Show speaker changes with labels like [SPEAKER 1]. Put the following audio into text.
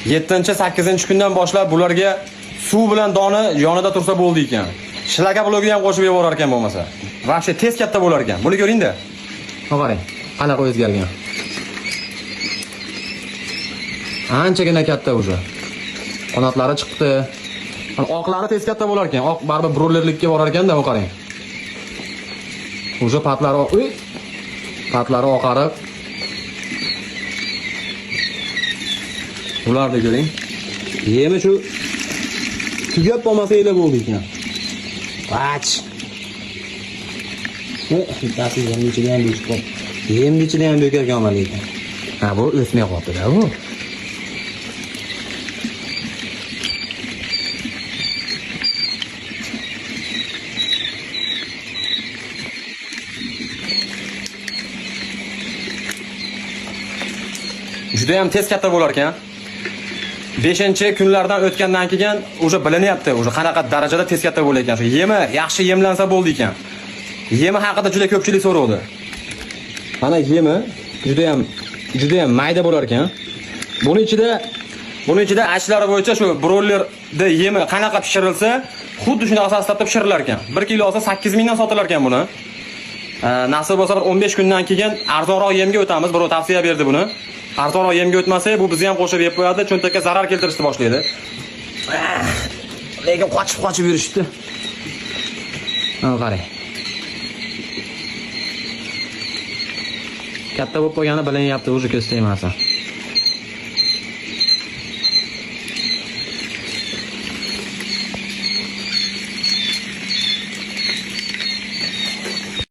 [SPEAKER 1] 7-8 kundan boshlab bularga suv bilan doni yonida tursa bo'ldi ekan. Shlaka blogi ham qo'shib yuborar ekan bo'lmasa. Вообще tez katta bo'lar ekan. Buni ko'ring-da. Qarang, qanaqa o'zgargan. Anchagina katta уже. Qanotlari chiqdi. Mana oqlari tez katta bo'lar ekan. Oq baribir brollerlikka borar ekanda, bu qarang. Уже patlari uy, patlari oqarib. Bularni ko'ring. Yemi shu tugab qolmasa ela bo'ldi ekan. Vach. Bittasi yemni ichida ham bechib qoldi. Yemni ichida ham bekor ekan lekin. Ha, bu o'smay qolibdi-da bu. Juda ham tez katta bo'lar ekan. 5-kunlardan o'tgandan keyin уже bilinyapti, уже qanaqa darajada tez katta bo'lar ekan. Shu yemi yaxshi yemlansa bo'ldi ekan. Yemi haqida juda ko'pchilik so'rovdi. Mana yemi juda ham mayda bo'lar ekan. Buni ichida aytishlari bo'yicha shu brollerda yemi qanaqa pishirilsa, xuddi shunaqa sostavda pishirilar ekan. 1 kilosi 8000 dan sotilar ekan buni. Nasib bo'lsa bir 15 kundan keyin arzonroq yemga o'tamiz. Birov tavsiya berdi buni. Arzonroq yemga o'tmasak, bu bizni ham qo'shib yeb qo'yadi, cho'ntakka zarar keltirishni boshlaydi. Lekin qochib-qochib yurishibdi. Mana qarang. Katta bo'lib qolgani bilinyapti, уже ko'z tegmasin.